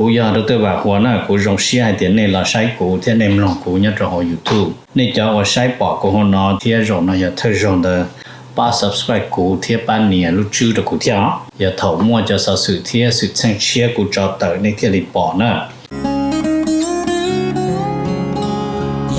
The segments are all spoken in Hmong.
Kuv yog Dr. Vam Huas na, kuv zoo siab hais tias nej los saib kuv thiab nej mloog kuv nyob rau hauv YouTube. Nej cov uas saib pom kuv hauv no thiab zaum no yog thawj zaug ntawd, pab subscribe kuv thiab pab nias lub tswb rau kuv thiab os. Yog thaum muaj cov xov xwm thiab xwm txheej tshiab kuv tso tawm nej thiaj li pom na.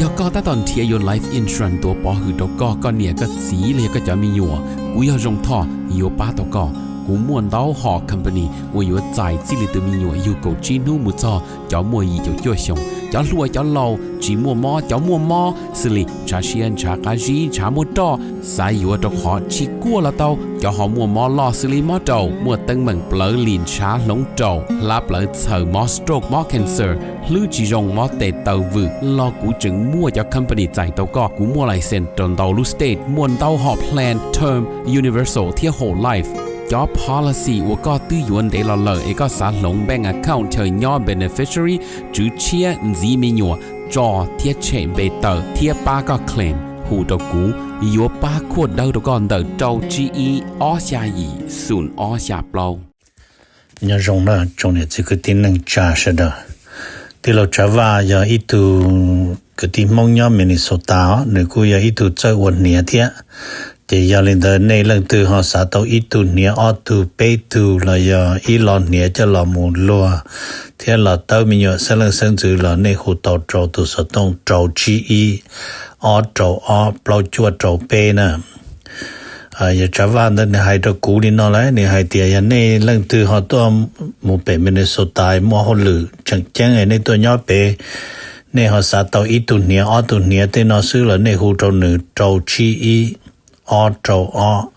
Yog koj tab tom nrhiav yuav life insurance tuav pov hwm rau koj, koj niam koj txiv los yog koj cov me nyuam, kuv yog Zoo Thoj yuav pab tau koj. Kuv muaj ntau hom company uas yuav txais txij li tus me nyuam yug kaum tsib hnub mus txog cov muaj yim caum cuaj xyoos, cov hluas cov laus, tsis muaj mob cov muaj mob, xws li ntshav siab ntshav qab zib ntshav muaj roj, xav yuav rau qhov tsis kuaj los tau, cov ho muaj mob loj xws li mob raum, muaj teeb meem plawv lim ntshav hloov raum, hlab plawv txhaws, mob stroke mob cancer, hlwb tsis zoo mob tes taw vwm los kuv tseem muaj cov company txais tau koj. Kuv muaj license rau ntau lub state, muaj ntau hom plan term, universal thiab whole life. Cov policy uas koj twb yuav ntev los lawm es koj xav hloov bank account chaw nyob beneficiary, tswv tshiab, ntxiv me nyuam, tso thiab tshem npe tawm thiab pab koj claim, hu rau kuv, yuav pab khuaj dawb rau koj ntawm rau tsib ib ob xya yim xoom ob xya plaub. Nyob zoo na tsoom niam txiv kwv tij neej tsa sawv daws. Tij laug Tsav Vaj yog ib tug kwv tij Hmoob nyob Minnesota os, nws kuj yog ib tug txawj ua hniav thiab. Ces yog li ntawd nej leej twg ho xav tau ib tug hniav ob tug peb tug los yog ib lo hniav coj los mus luag thiab los tawb me nyuam xeeb leej xeeb ntxwv los nej hu tau rau tus xov tooj rau tsib ib ob rau ob plaub cuaj rau peb na. Yog Tsav Vaj ntawd nws hais rau kuv li no lawm, nws hais tias yog nej leej twg ho tuaj mus pem Minnesota muaj hauj lwm tseem ceeb nej tuaj nyob pem, nej ho xav tau ib tug hniav ob tug hniav tej no xwb los nej hu rau nws rau tsib ib ob rau ob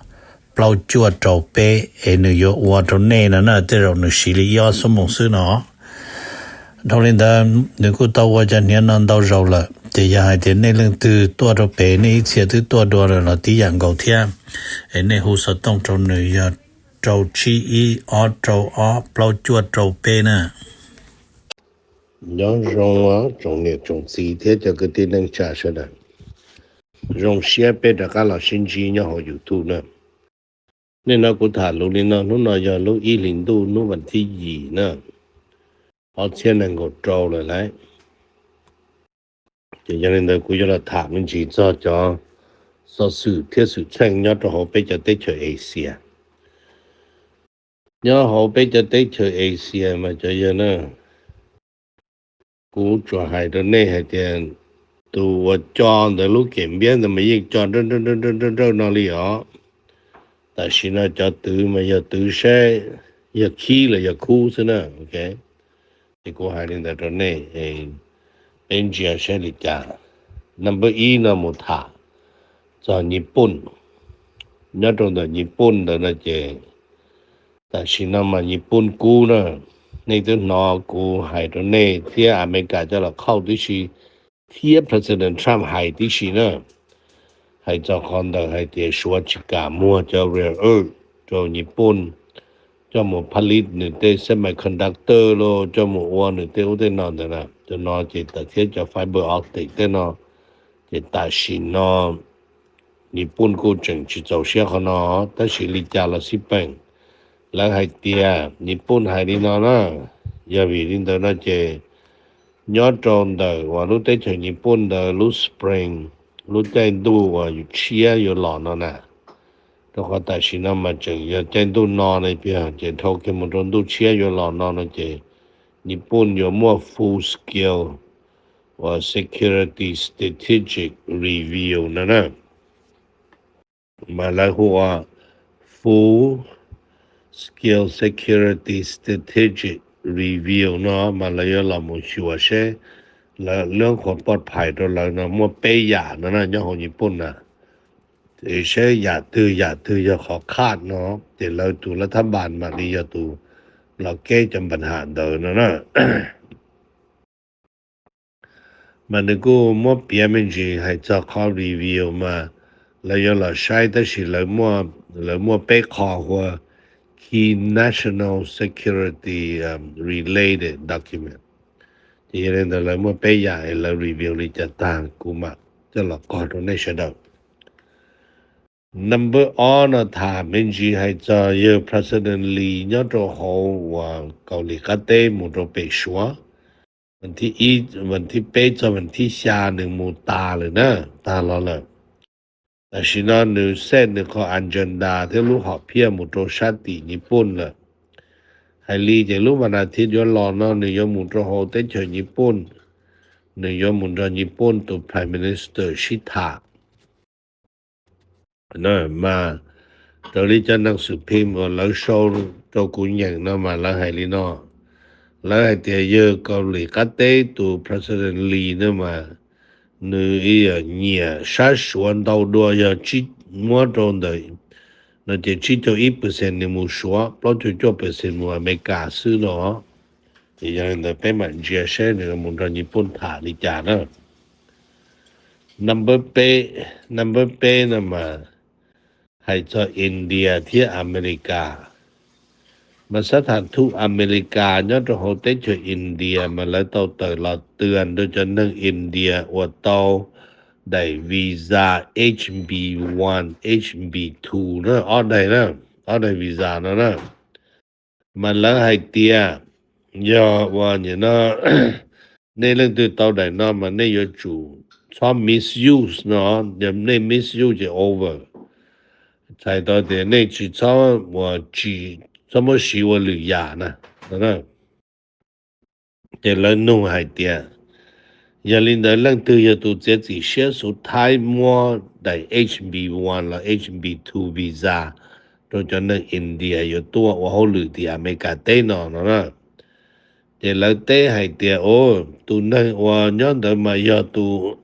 plaub cuaj rau peb es nws yuav ua rau nej no na, tej zaum nws siv li ib ob xuab moos xwb no. Dhau li ntawd nws kuj tau ua cov hniav no ntau zaus lawm, ces yog hais tias nej leej twg tuaj rau pem nej ib txhia twb tuaj dua lawm los tib yam nkaus thiab, es nej hu xov tooj rau nws yog rau tsib ib ob rau ob plaub cuaj rau peb na. Nyob zoo tsoom niam tsoom txiv thiab cov kwv tij neej tsa sawv daws, zoo siab peb rov qab los sib ntsib nyob hauv YouTube na. Nim no kuv tham lus li no, hnub no yog lub ib hlis ntuj hnub vas thib yim na, ob txhiab nees nkaum rau lawm lauj. Ces yog li ntawd kuv yuav los tham me ntsis txog cov xov xwm thiab xwm txheej nyob rau hauv peb cov teb chaws Asia. Nyob hauv peb cov teb chaws Asia mas cov yog na, kuv tsuas hais rau nej hais tias tus uas co ntawd lub kem npiab ntawd mas yeej co nrawj nrawj nrawj no li os. Tam sim no cov twv mas yog twv saib yog khib los yog khub xwb na. Ces kuv hais li ntawd rau nej, peb ntsia saib li cas. Number ib no mus tham txog Nyij Pooj. Nyob rau ntawm Nyij Pooj ntawd no ces tam sim no mas Nyij Pooj kub na. Nej twb hnov kuv hais rau nej thiab Amelikas coj los qhauj tib si, thiab President Trump hais tib si na, hais txog qhov ntawd hais tias Suav tsis kam muag cov rare earth rau Nyij Pooj coj mus phaj lib nws tej semiconductor los coj mus ua nws tej ub tej no ntawd na. Cov no ces tam thiab cov fiber optic tej no, ces tam sim no Nyij Pooj kuj tseem tsis txaus siab qhov no, tab sis li cas los xij peem. Lawv hais tias Nyij Pooj hais li no na, yog vim li ntawd no ces nyob rau ntawm uas lub teb chaws Nyij Pooj ntawd lub spring, lub caij ntuj uas yus tshiab yuav los no na, rau qhov tam sim no mas tseem yog caij ntuj no na, ces dhau kiag mus rau ntuj tshiab yuav los no no ces Nyij Pooj yuav muaj full scale uas security strategic review no na. Mas lawv hu ua full scale security strategic review no mas lawv yuav los mus xyuas seb lawv lub qhuav poj phais rau lawv no muaj peb yam no na nyob hauv Nyij Pooj na. Ces seb yam twg yam twg yog qhov khaj no, ces lawv tus lav thab npas mam li yog tus los keb cov npas ham ntawd no na. Mas nws kuj muab piav me ntsis hais txog qhov review mas lawv yuav los saib tab sis lawv muaj peb qho hu ua key national security related document. Ces yog li ntawd lawv muaj peb yam es lawv review li cas tag kuv mam coj los qog rau nej sawv daws. Number ob no tham me ntsis hais txog yawg President Lee nyob rau hauv uas Kaus Lim Qab Teb mus rau pem Suav. Vas thib ib, vas thib peb txog vas thib xya nws mus tas lawm na, tag los lawm. Tam sim no nws set nws qhov agenda thiab lub hom phiaj mus rau sab tim Nyij Pooj lawm. Hais li ces lub vas thib yuav los no nws yuav mus rau hauv teb chaws Nyij Pooj, nws yuav mus nrog Nyij Pooj tus Prime Minister sib tham. Mas raws li cov neeg xwm phim uas lawv sau rau kuv nyeem no mas lawv hais li no, lawv hais tias yawg Kaus Lim Qab Teb tus President Lee no mas nws nyiam sab Suav ntau dua, yog muab rau ntawm no ces tsib caug ib percent nws mus Suav, plaub caug cuaj percent mus Amelikas xwb no. Ces yog li ntawd peb mam ntsia seb nws mus nrog Nyij Pooj tham li cas na. Number peb, number peb no mas hais txog India thiab Amelikas. Mas xab tham thu Amelikas nyob rau hauv teb chaws India mas lawv tau tawm los tuas rau cov neeg India uas tau daim visa H B one, H B two na, ob daim na, ob daim visa no na. Mas lawv hais tias yog uas nim no nej leej twg tau daim no mas nej yuav tsum txhob misuse no, yog nej misuse ces over. Txhais tau tias nej tsis txhob uas tsis txhob muab siv ua lwm yam na. Ces lawv nug hais tias yog li ntawd leej twg yog tus txiav txim siab xub thawj muab daim H B one los H B two visa rau cov neeg India yuav tuaj ua hauj lwm tim Amelikas teb no no na. Ces lawv teb hais tias, o, tus neeg uas nyob ntawd mas yog tus,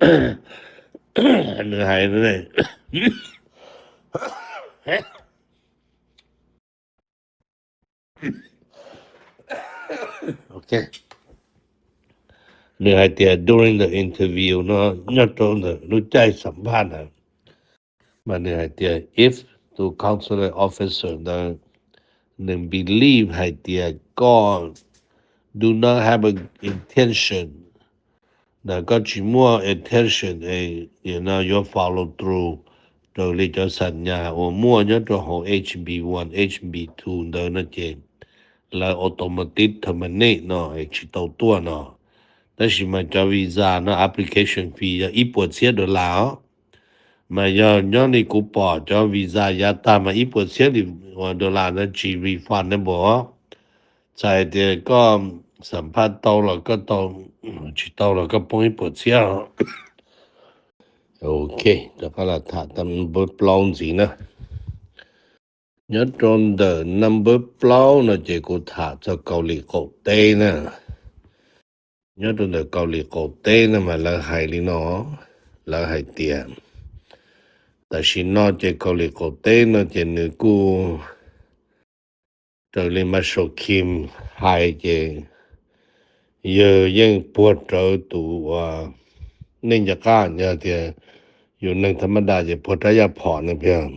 nws hais, nws hais tias during the interview no, nyob rau ntawm lub caij xam phaj ntawd, mas nws hais tias if tus consular officer ntawd nws believe hais tias koj do not have an intention, ntawm koj tsis muaj intention no yuav follow through raws li cov xam nyas uas muaj nyob rau hauv H B one, H B two ntawd no ces lawv automatic terminate no es tsis tau tuaj no. Tab sis mas cov visa no application fee yog ib puas txhiab dollar os. Mas yog nyob li kuv pom cov visa yav tag mas ib puas txhiab dollar no tsis refundable. Txhais tias koj xam phaj tau los koj tau, tsis tau los koj poob ib puas txhiab. Ok, rov qab los tham tam npawb plaub ntxiv na. Nyob rau ntawm number plaub no ces kuv tham txog Kaus Lim qaum teb na. Nyob rau ntawm Kaus Lim qaum teb no mas lawv hais li no, lawv hais tias tam sim no ces Kaus Lim qaum teb no ces nws kuj raws li Marshall Kim hais ces yawg yeej puag rawv tus uas nej nco qab yog tias yus neeg tha ma da ces puag rab yaj phom ne phiag.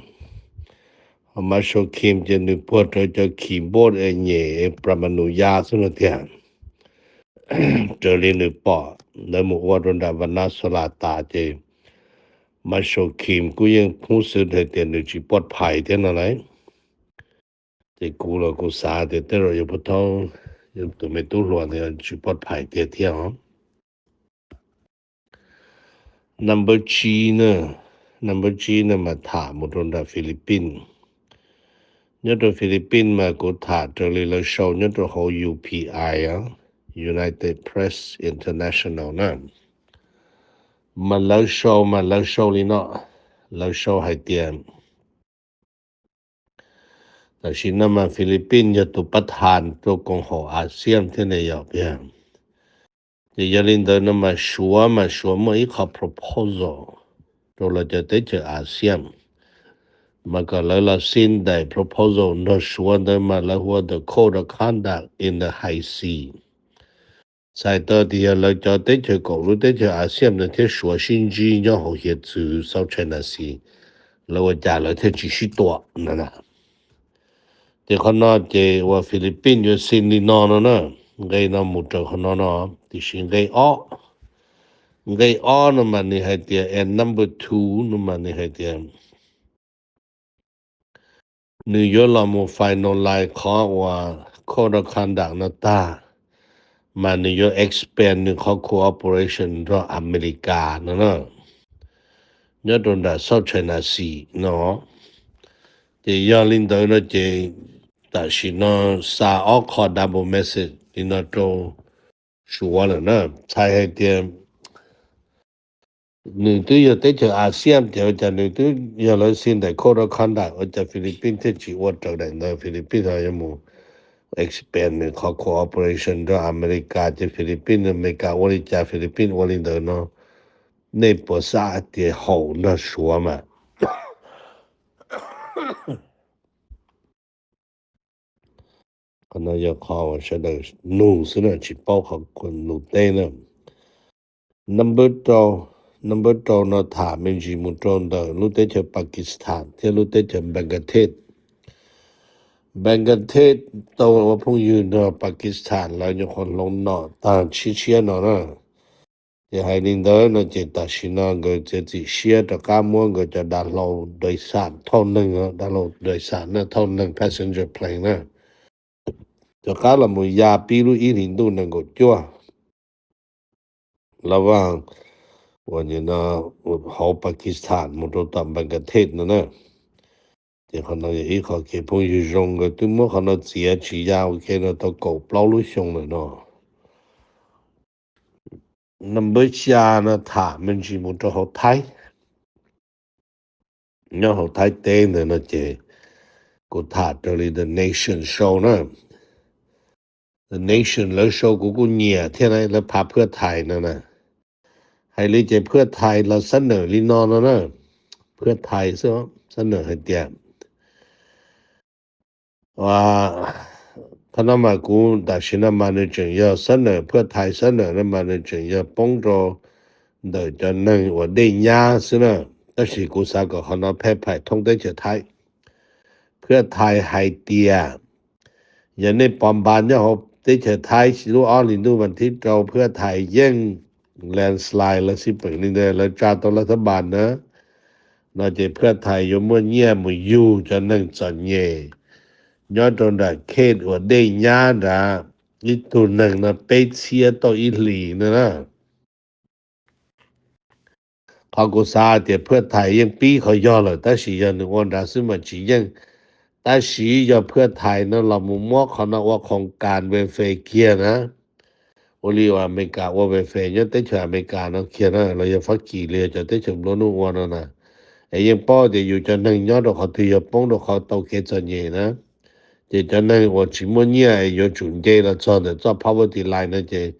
Ho Marshall Kim ces nws puag rawv cov keyboard es nyem es pramanu ya xwb no tiag. Raws li nws pom ntawd mus ua rau nram Venezuela tas ces Marshall Kim kuj yeej pub xwv hais tias nws tsis pov phais thiab no lauj. Ces kuv los kuv xav tias tej zaum yog puag thaub, yog tus me tub hluas ntawd tsis pov phais tiag thiab os. Number tsib na, number tsib no mas tham mus rau nram Philippines. Nyob rau Philippines mas kuv tham raws li lawv sau nyob rau hauv U P I, United Press International na. Mas lawv sau, mas lawv sau li no, lawv sau hais tias tam sim no mas Philippines yog tus pab thas rau koom haum ASEAN thiab ne yom. Ces yog li ntawd no mas Suav mas Suav muaj ib qho proposal rau lawv cov teb chaws ASEAN, mas kom lawv los sign daim proposal nrog Suav ntawd mas lawv hu ua the Code of Conduct in the High Seas. Txhais tau tias yog lawv cov teb chaws kaum lub teb chaws ASEAN ntawd thiab Suav sib ntsib nyob hauv hiav txwv South China Sea, lawv ua cas lawv thiaj tsis sib tua no na. Ces qhov no ces uas Philippines yuav sign li no no na, nqe no mus raws qhov no no, tiam sis nqe ob, nqe ob no mas nws hais tias, and number two no mas nws hais tias nws yuav los mus finalize qhov uas code of conduct no tag, mas nws yuav expand nws qhov cooperation nrog America no na. Nyob rau nram South China Sea no. Ces yog li ntawd no ces tam sim no xa ob qho double message li no rau Suav lawm na. Txhais hais tias nws twb yog teb chaws ASEAN ces ua cas nws twb yog lawv xi ntawm code of conduct ua cas Philippines thiaj tsis ua raws daim ntawd, Philippines ho yuav mus expand nws qhov cooperation nrog America ces Philippines, America ua li cas Philippines ua li ntawd no. Nej puas xav tias haum nrog Suav mas? Qhov no yog qhov uas sawv daws nug xwb na, tsis paub qhov lus teb na. Number rau, number rau no tham me ntsis mus rau ntawm lub teb chaws Pakistan thiab lub teb chaws Bangladesh. Bangladesh tau ua phooj ywg nrog Pakistan lawv nyuam qhuav hloov nom tag tshiab tshiab no na. Ces hais li ntawd no ces tam sim no nkawd txiav txim siab rov qab muab nkawd cov dav hlau dais xam thauj neeg, dav hlau dais xam na, thauj neeg passenger plane na, rov qab los mus ya pib lub ib hlis ntuj nees nkaum cuaj los vaj uas hauv Pakistan mus rau tom Bangladesh no na. Ces qhov no yog ib qho kev phooj ywg zoo, nkawd twb muab qhov no txiav tsis ya ua ke no tau kaum plaub lub xyoo lawm no. Number xya no tham me ntsis mus rau hauv Thaib. Nyob hauv Thaib teb ntawd no ces kuv tham raws li The Nation sau na. The Nation lawv sau kuv kuj nyiam thiab na, lawv phav Phwj Thais no na. Hais li ces Phwj Thais los xab nawm li no no na. Phwj Thais xab nawm hais tias Thaum no mas kuv tam sim no mas nws tseem yog xab nawm, Phwj Thais xab nawm no mas nws tseem yog poob rau ntawm cov neeg uas dej nyab xwb na. Tab sis kuv xav kom qhov no pheej phaim thoob teb chaws Thaib. Phwj Thais hais tias yog nej pov npas nyob hauv teb chaws Thaib lub ob hlis ntuj vas thib rau Phwj Thais yeej landslide lawv xij peem li ntawd, lawv tsa tau lawv thab npas na, no ces Phwj Thais yuav muaj nyiaj mus yug cov neeg txom nyem nyob rau nram khej uas dej nyab nrad, ib tug neeg no peb txhiab tauj ib hlis no na. Qhov kuv xav tias Phwj Thais yeej pib qhov yog lawm, tab sis yog nws ua nrad xwb mas tsis yeej. Tab sis yog Phwj Thais no los mus muab qhov no ua khoom kas welfare kiag na, ua li uas Amelikas ua welfare nyob teb chaws Amelikas no kiag na, los yog Fab Kis los yog cov teb chaws nplua nuj ua no na, es yeej paub tias yus cov neeg nyob rau qhov twg yog poob rau qhov tau kev txom nyem na. Ces cov neeg uas tsis muaj nyiaj es yuav tsum nce los txog ntawm txoj poverty line no ces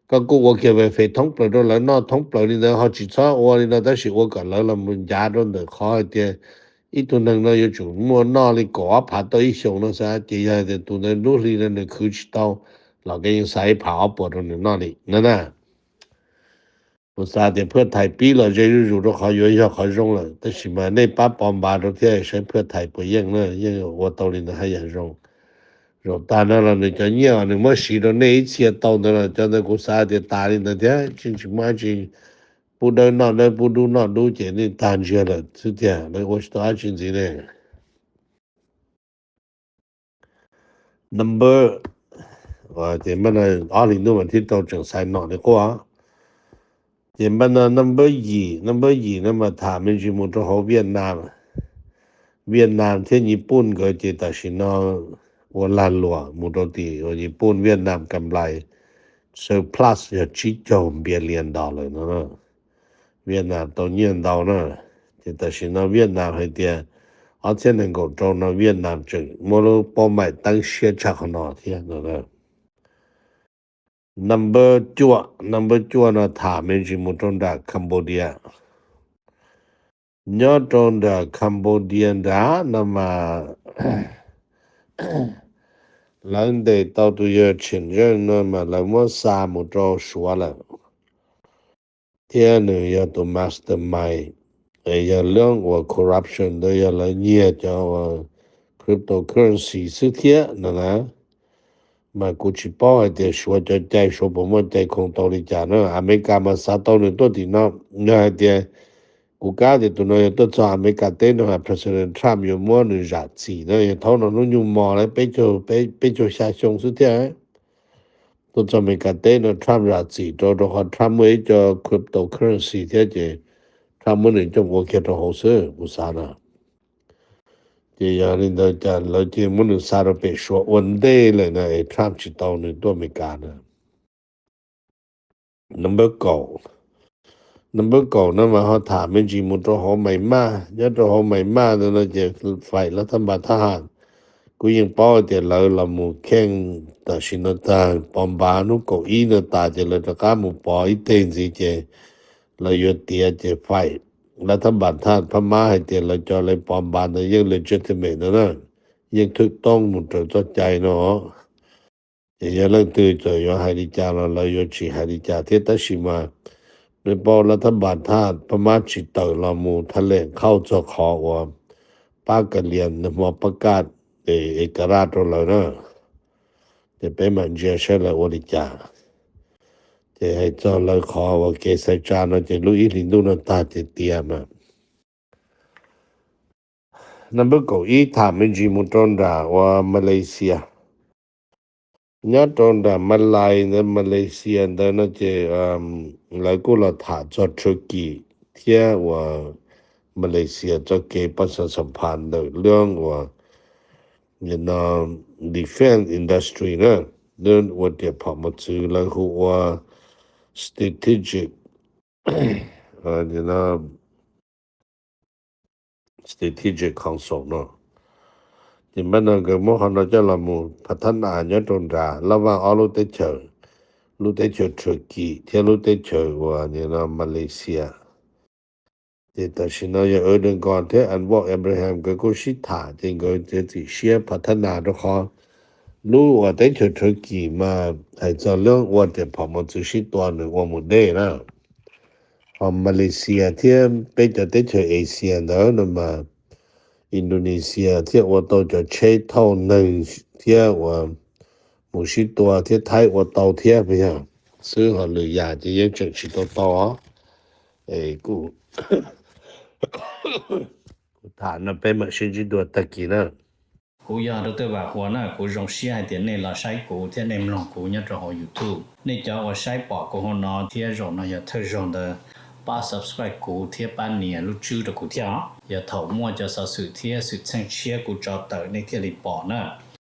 koj kuj ua kiag welfare thoob plaws rau lawv noj thoob plaws li ntawd, ho tsis txhob ua li no, tab sis ua kom lawv los mus ncav rau ntawm qhov hais tias ib tug neeg no yuav tsum muaj noj li kaum ob phav tauj ib xyoos no xwb. Ces yog hais tias tus ntawd lub hli no nws khwv tsis tau los koj yeej xa ib phav ob puas rau nws noj li no na. Kuv xav tias Phwj Thais pib los ze zuj zus rau qhov yuav yog qhov zoo lawm, tab sis mas nej pab pov npas rau thiab saib Phwj Thais puas yeej na, yeej ua tau li ntawd haj yam zoo. Zaum tag no los nws cov nyiaj uas nws muab siv rau nej ib txhia tau ntawd los cov ntawd kuv xav tias tas li ntawd thiab, tsis, tsis muaj dab tsi, pub dawb noj dawb, pub dub noj dub ces nej tag ntsiag lawm xwb tiag, lawv ua tsis tau dab tsi ntxiv ne. Number, ces npaj no ob hlis ntuj mas thib rau tseem xaiv nom li quaj. Ces npaj no number yim, number yim no mas tham me ntsis mus rau hauv Vietnam. Vietnam thiab Nyij Pooj nkawd ces tam sim no ua lag luam mus rau tim uas Nyij Pooj Vietnam kam nplais surplus yog tsib caug billion dollar no. Vietnam tau nyiaj ntau na. Ces tam sim no Vietnam hais tias ob txhiab nees nkaum rau no Vietnam tseem muaj lub paub maim teeb siab tshaj qhov no thiab no. Number cuaj, number cuaj no tham me ntsis mus rau nram Cambodia. Nyob rau nram Cambodia nrad no mas lawv ntes tau tus yawg Chen Zheng no mas lawv muab xa mus rau Suav lawm, thiab nws yog tus mastermind, yog lub uas corruption ntawd yog lawv nyiag cov uas cryptocurrency xwb thiab no na. Mas kuv tsis paub hais tias Suav cov cai Suav puas muaj cai khoo tau li cas na. Amelikas mas xa tau nws tuaj tim no, yog hais tias Kuv kav tias tus no yog tuaj txog Amelikas teb no President Trump yuav muab nws zam txim na, yog thaum no hnub nyoog mos li peb caug xya xyoo xwb thiab. Tuaj txog Amelikas teb no Trump zam txim rau, rau qhov Trump muaj ib co cryptocurrency thiab ces Trump muab nws coj ua kiag rau hauv xwb kuv xav na. Ces yog li ntawd cas lawv cia muab nws xa rau pem Suav ua ntej lawm na es Trump tsis tau nws tuaj Amelikas na. Number kaum, number kaum no mas ho tham me ntsis mus rau hauv Myanmar, nyob rau hauv Myanmar ntawd no ces faim lav thab npas thab ham. Kuv yeej paub tias lawv los mus kheej tam sim no tag pov npav hnub kaum ib no tas ces lawv rov qab mus pov ib teg ntxiv ces lawv yuav tiav ces faim lav thab npas thab ham Phab Mab hais tias lawv cov lawv pov npav ntawd yeej legitimate no na, yeej thwj toob mus raws txoj cai no. Ces yog leej twg txawm yuav hais li cas los lawv yuav tsis hais li cas thiab tab sis mas nws paub lav thab npas thab ham Phab Mab tsis tawm los mus thaj leem qhauj txog qhov uas pab ka lias nws hmo pab kaj es ka raj rau lawv na. Ces peb mam ntsia saib lawv ua li cas. Ces hais txog lawv qhov uas kev xaiv tsa no ces lub ib hlis ntuj no tag ces tiav mas. Number kaum ib tham me ntsis mus rau nram uas Malaysia. Nyob rau nram Malais ntawd Malaysia ntawd no ces lawv kuj los tham txog Turkey thiab uas Malaysia txoj kev pab xa xam phas ntawm lub uas defense industry na, lub ua riam phom mos txwv lawv hu ua strategic strategic council no. Ces npaj no nkawd muab qhov no coj los mus phav thab nas nyob rau nram lab vaj ob lub teb chaws, lub teb chaws Turkey thiab lub teb chaws uas Malaysia. Ces tam sim no yog Erdogan thiab Anwar Ibrahim nkawd kuj sib tham ces nkawd txiav txim siab phav thab nas rau qhov lub uas teb chaws Turkey mas hais txog lub ua riam phom mos txwv sib tua nws ua mus deb na. Ho Malaysia thiab peb cov teb chaws Asia ntawd no mas Indonesia thiaj ua tau cov tsheb thauj neeg thiab uas mus sib tua thiab Thaib ua tau thiab puas yog, xwb ho lwm yam ces yeej tseem tsis tau tau os. Es kuv tham no peb mam sib ntsib dua tag kis na. Kuv yog Doctor Vam Huas na, kuv zoo siab hais tias nej los saib kuv thiab nej mloog kuv nyob rau hauv YouTube. Nej cov uas saib pom kuv hauv no thiab zaum no yog thawj zaug ntawd, pab subscribe kuv thiab pab nias lub tswb rau kuv thiab os. Yog thaum muaj cov xov xwm thiab xwm txheej tshiab kuv tso tawm nej thiaj li pom na.